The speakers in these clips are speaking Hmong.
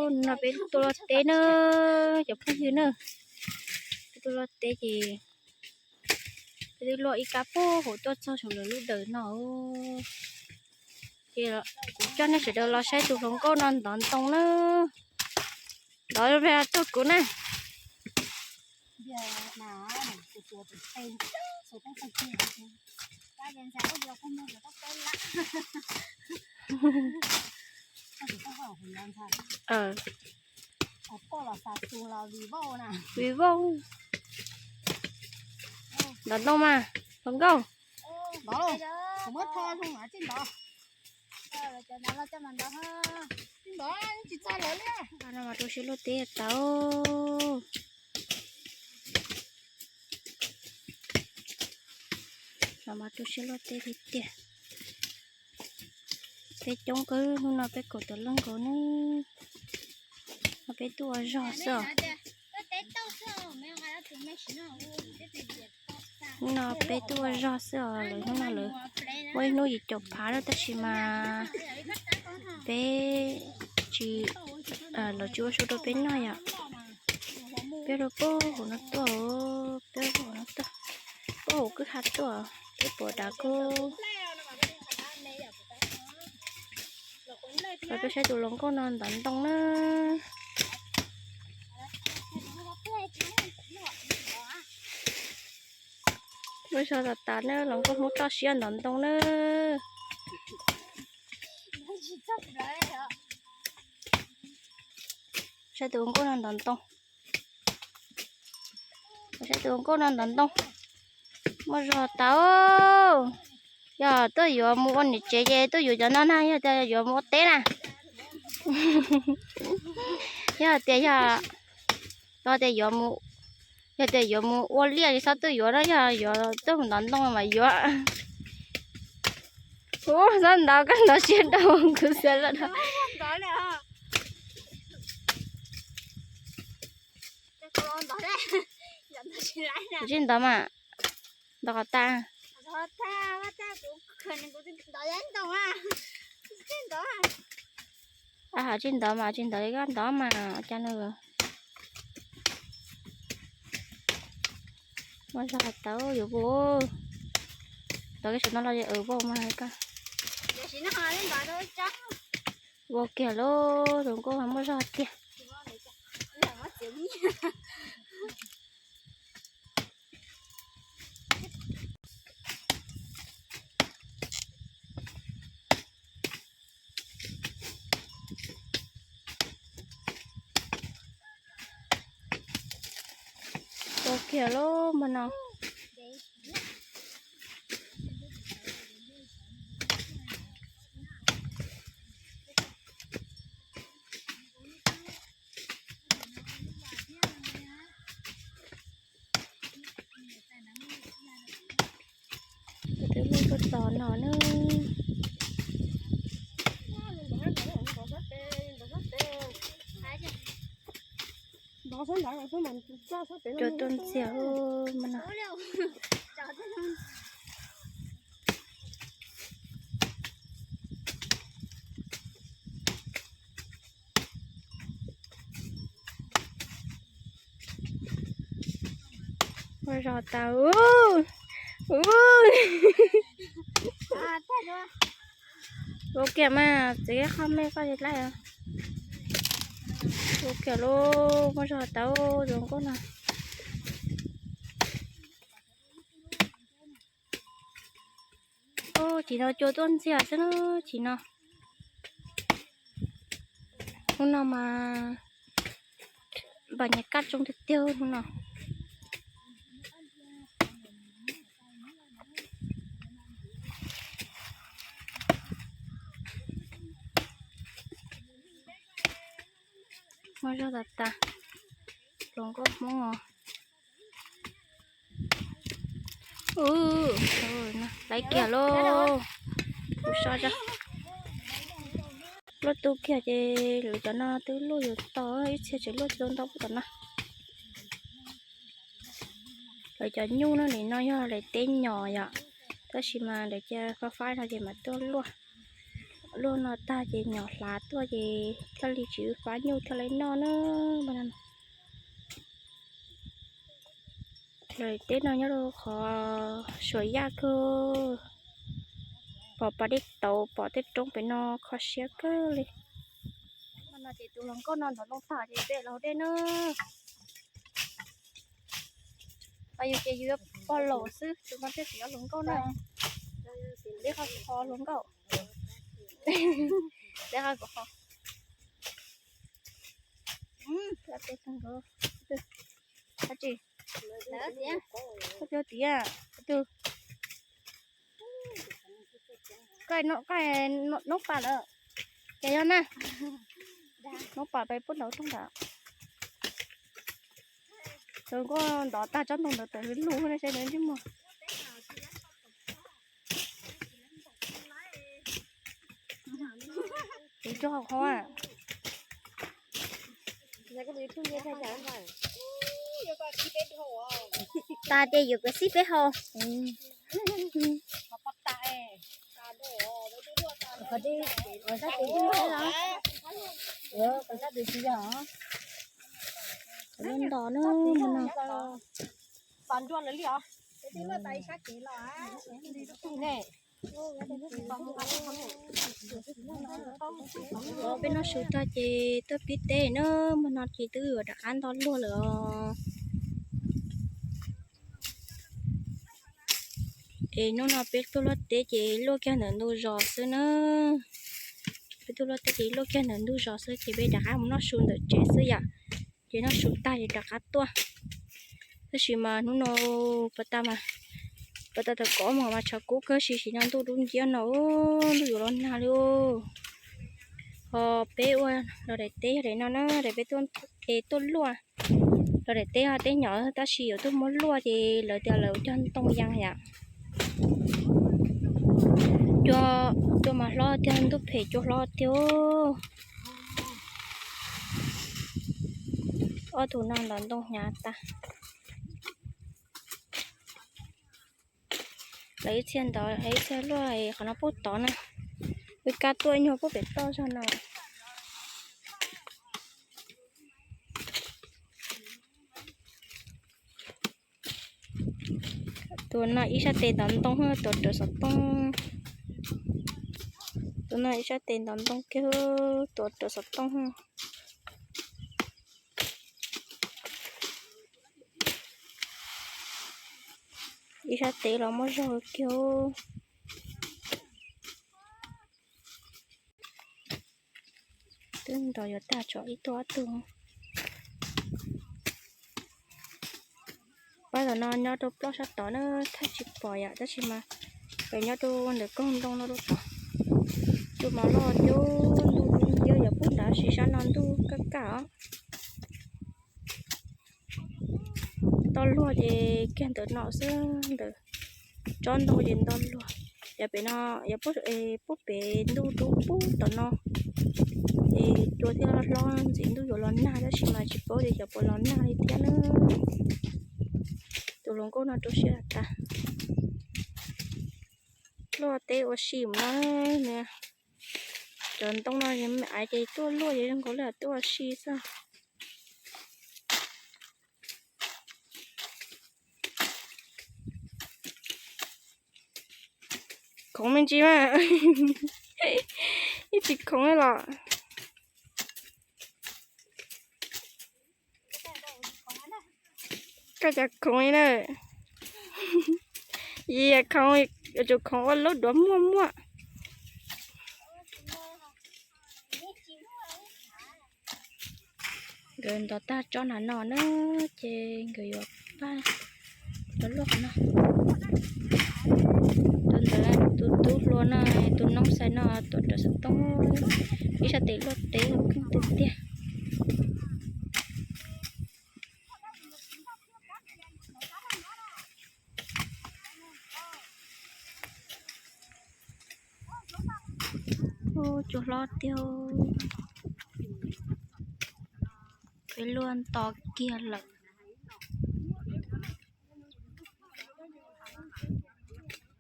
No peb tuaj luaj teb na, cov phooj ywg na, peb tuaj luaj teb ces peb twb luaj ib kab puag hauv tuaj txog saum lawv lub dawm no. Ces kuv coj nej sawv daws los saib tus hluas nkauj no ntov ntoo na. Ntov txog kuv na. Vim vauj. Ntov ntoo mas hluas nkauj. No mas rau siab luaj teb tau. No mas rau siab luaj teb tiag tiag. Peb coob kawg, hnub no peb kaum tawm leej nkaus ne. No peb tuaj ua zog xwb os. Hnub no peb tuaj ua zog xwb os, lawv hnub no lawv muaj ib hnub yim caum phav na, tab sis mas peb tsis, lawv tsis ua su rau peb noj yom. Peb rau puag hauv no tuaj, peb hauv no tuaj, puag hauv kwj ha tuaj, peb puas dav kub. Los peb saib tus hluas nkauj no ntov ntoo na. Muaj zog tas tas na, hluas nkauj Hmoob toj siab ntov ntoo na. Saib tus hluas nkauj no ntov ntoo. Saib tus hluas nkauj no ntov ntoo. Muaj zog tas. Yog tuaj yuav mus ua niam tsev ces tuaj yuav cov no na, yog tias yuav mus ua teb na. Yog tias, yog tias yuav mus, yog tias yuav mus ua liaj li txhob tuaj yuav na, yog yuav tuaj mus ntov ntoo mas yuav. Ub, txhob ntov, koj ntov siab rau kuv xav lawm no. Kuv tsis ntov mas, ntov qhov tas. Hos tsis ntov mas tsis ntov li koj ntov mas cas no. Muaj zog tau yuav vau. Ntov kiag saum no los vau mas koj. Vau kiag lauj, tus nkauj muaj zog tiag. Ua kiag lauj, hmo no. Twb muaj tuaj tos no na. Cua tuaj ntxiag hmo no. Muaj zog tas. Ua kiag mas txiv qhov me koj laij. Ua kiag lauj, muaj zog tau tus nkauj no. Ub, chim no cua tuaj ntxiag xwb na, chim no. Hnub no mas npam nyas kaj tsoo tiag tiag hnub no. Muaj zog tas tas, hluas nkauj Hmoob os. Ub, laiv kiag lauj. Kuv so zog. Luaj tu kiag ces lawv cov no twb luaj yuav tau, ib txhia tseem luaj tsis tau ntau puag tom no. Lawv cov nyuj no nim no yog lawv teb nyom yom, tab sis mas lawv cia faib faib no ces mam tuaj luaj. Luaj no tag ces nyom hlav tuaj ces thiaj li tsis pab nyuj thiaj li noj na. Lawv teb no nyob rau qhov Suav Yaj kawg, pom pas dej tauv pom tej roob pem no kho siab kawg li. No ces tus hluas nkauj no ntov ntoo tag ces peb los dej na. Yus ces yus pog laus xwb, tus no thiaj tsis yog hluas nkauj na. Li qhov qhov hluas nkauj, li qhov kuv qhov. Koj tias, koj tias, tus, koj noob pas lawm, ces yog na, noob pas peb pub ntaus rooj nram. Tus nkauj ntov tag tsob ntoo ntawd tawm lug lug ne, saib nws ntsej muag. Tus tso hauv qhov. Tas ces yuav kom xib peb hau. Lub nto na, no. Peb noj su tag ces tuaj pib teb na, hmo no ces twb yuav rov qab nto luag lawm os. Es hnub no peb tuaj luaj teb ces luaj kiag ntawm ntug zos xwb na. Peb tuaj luaj teb ces luaj kiag ntawm ntug zos xwb ces peb rov qab mus noj su ntawm tsev xwb yom. Ces noj su tag ces rov qab tuaj. Tab sis mas hnub no pas tas mas, pas tas thaum kaum ob moos mas tshav kub kawg, sim sim no ntuj dub nciab no, ntuj yuav los nag li. Ho peb ua los daim teb yog daim no na, daim peb tuaj, es tuaj luaj. Los daim teb ho teb nyom tab sis yuav tuaj muab luaj ces lawv tias lawv cog ntoo yas yom. Cua, cua mas hlob tiag, ntuj phem cua hlob tiag. Ob tug no ntov ntoo hnyav tas. Lawv ib txhia ntov, ib txhia luaj, qhov no pub tod na. Wb kab tuaj nyuag pub pem toj zog no. Tus no ib sab tes ntov ntoo, tus raws xov tooj. Tus no ib sab tes ntov ntoo kiag, tus raws xov tooj. Ib sab tes los muaj zog kiag. Twb nrog yuav tag tso ib tug ob tug. Pab tom no nyob rau ploj sab tod na, thaij tsis pom yom, tab sis mas nyob rau ntawm koog ntoo no rau tod. Cua mas loj cub ntuj nciab yog pub nrad, sis sab no ntuj kaj kaj os. Nto luag ces kiag ntawm no xwb, ntawm tsob ntoo ces nto luag. Yog pem no, yog pub pem ntuj dub pub tom no, es cua thiaj hlob ntxiv ntuj yuav los nag, tab sis mas tsis paub tias xyov puas los nag li thiab na. Tus hluas nkauj no rau siab tas. Luaj teb ua si mus no, cov ntoo no me aiv ces tuaj luaj ces zoo nkaus li tuaj ua si xwb. Khoov me ntsis mas, ib tsis khoov los. Koj cas khoov li na. Yog khoov, yuav tsum khoov ua lub duav muaj muaj. Nkawd ntov tag tsob na no na, ces nkawd yuav pab cov luaj qhov no. Tus ntawd tus tub hluas no, tus noob xais no tuav rawv xov tooj, ib sab tes luaj teb kheej tiag tiag. Ub, cua hlob tiag. Peb luaj nto kiag lawm.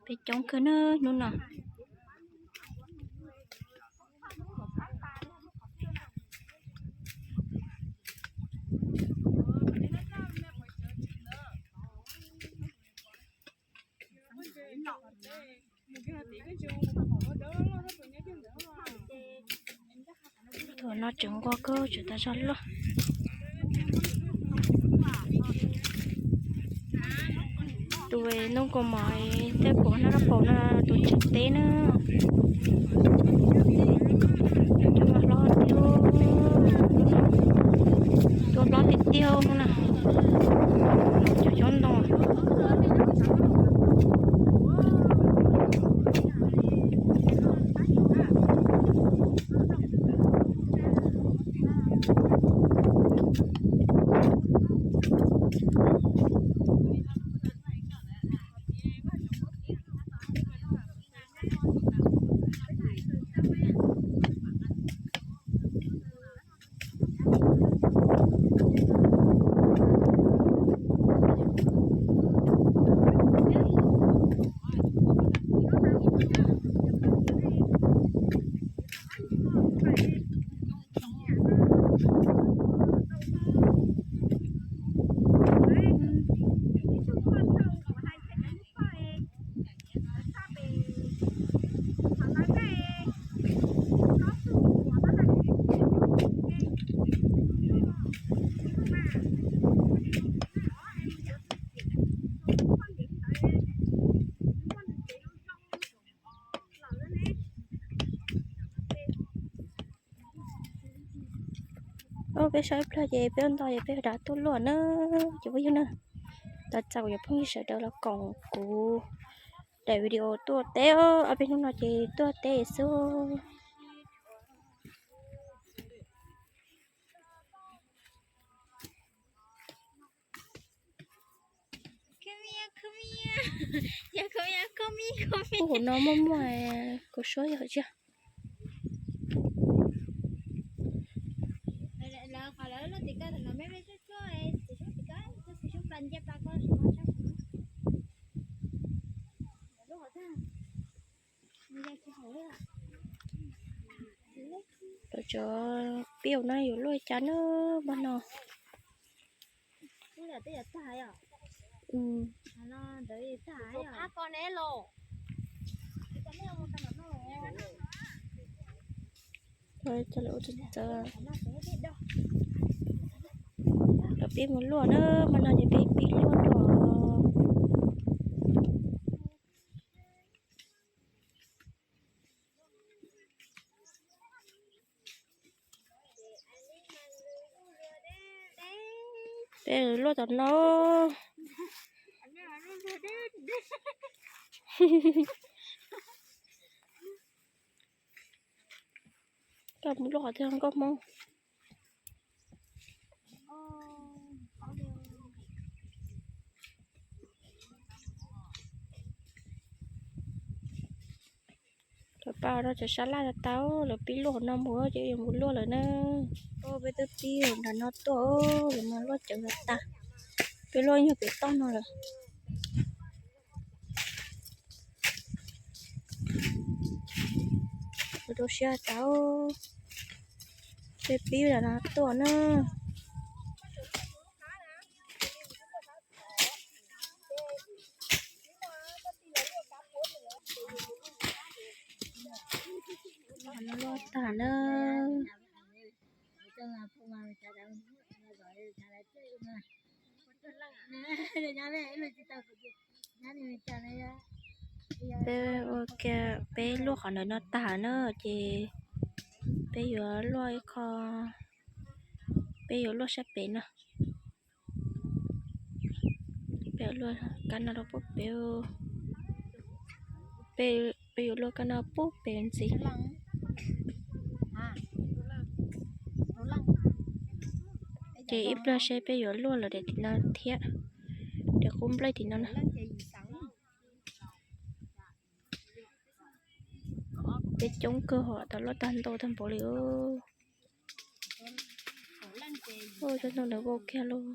Peb coob kawg na hnub no. Thaum no tseem nqua kawg tseem tas zog luaj. Tus noob kaus mom thiab kuv noj rau paum no tus tseem teb na. Cov mas hlob tiag, tus hlob tiag tiag na. Cov xyoob ntoo. Peb saib ib pliag ces peb ua ntau ces peb rov tuaj luaj na, ces peb yug na. Tos txais kuv cov phooj ywg sawv daws los koom kuv daim video tuaj teb, ob peb hnub no ces tuaj teb xwb. Ub, hauv no muaj muaj kuv suab yog hauv tsia. Cov cov pib ua no yuav luaj cas na, npaj no. Lawv pib mus luaj na, npaj no ces peb pib luaj dua. Peb luaj tom no. Koj mus luaj qhov twg nkauj Hmoob? Lawv pab rau cov sab laj tau, lawv pib luaj no mus ces yuav mus luaj lawm na. Peb twb pib nram no tuaj, lawv mas luaj ceev tas. Peb luaj nyuag pem toj no lawm. Rau siab tas, peb pib nram no tuaj na. Luaj tag na. Peb ua ke, peb luaj qhov ntawm no tag na ces peb yuav luaj ib qho, peb yuav luaj sab pem no. Peb luaj kab no rau pub pem, peb yuav luaj kab no pub pem ntxiv. Ces ib pliag seb peb yuav luaj lawm daim tim no thiab, daim qub nplej tim no na. Peb coob kawg hos, tau luaj tag ntau tag npaum li. Ua cov ntoo ntawd vau kiag lauj.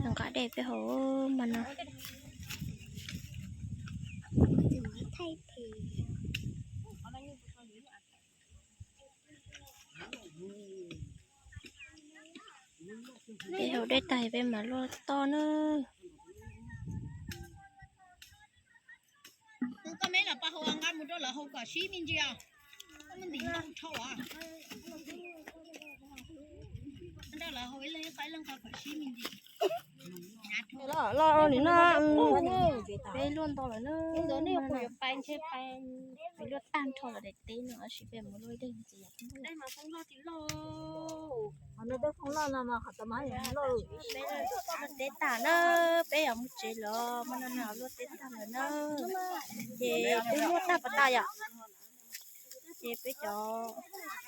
Nqa dej peb haus mas no. Peb haus dej tag peb mam luaj toj na. Koj me los pab haus, nqa mus rau lawv haus kom sib me ntsis os. Koj muab ntim no dhau os. Nrog lawv haus ib leeg ib qho ib leeg qho kom sib me ntsis. Loj li no, peb luaj ntau lawm na. Peb luaj tag nrho lawm daim teb no, tab sis peb mus luaj ib leeg ntxiv. Peb luaj teb tag na, peb yuav mus tsev lawm, hmo no luaj teb tag lawm na. Ces peb luaj tag pas tas yom. Ces peb cov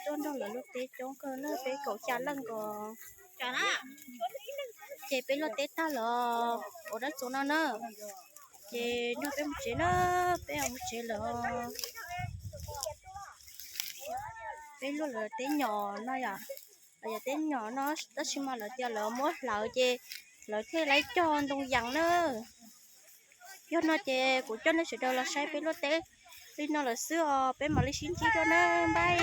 tuaj nrog lawv luaj teb coob kawg na, peb kaum xya leej nkaus. Ces peb luaj teb tag lawm, ua dab txuas no na. Ces nrog peb mus tsev na, peb yuav mus tsev lawm. Peb luaj lawv teb nyom no yom, lawv yog teb nyom no, tab sis mas lawv tias lawv muab hlawv ces lawv thiaj li cog ntoo yas na. Yog no ces kuv coj nej sawv daws los saib peb luaj teb li no lawm xwb os, peb mam li sib ntsib dua na, npaj.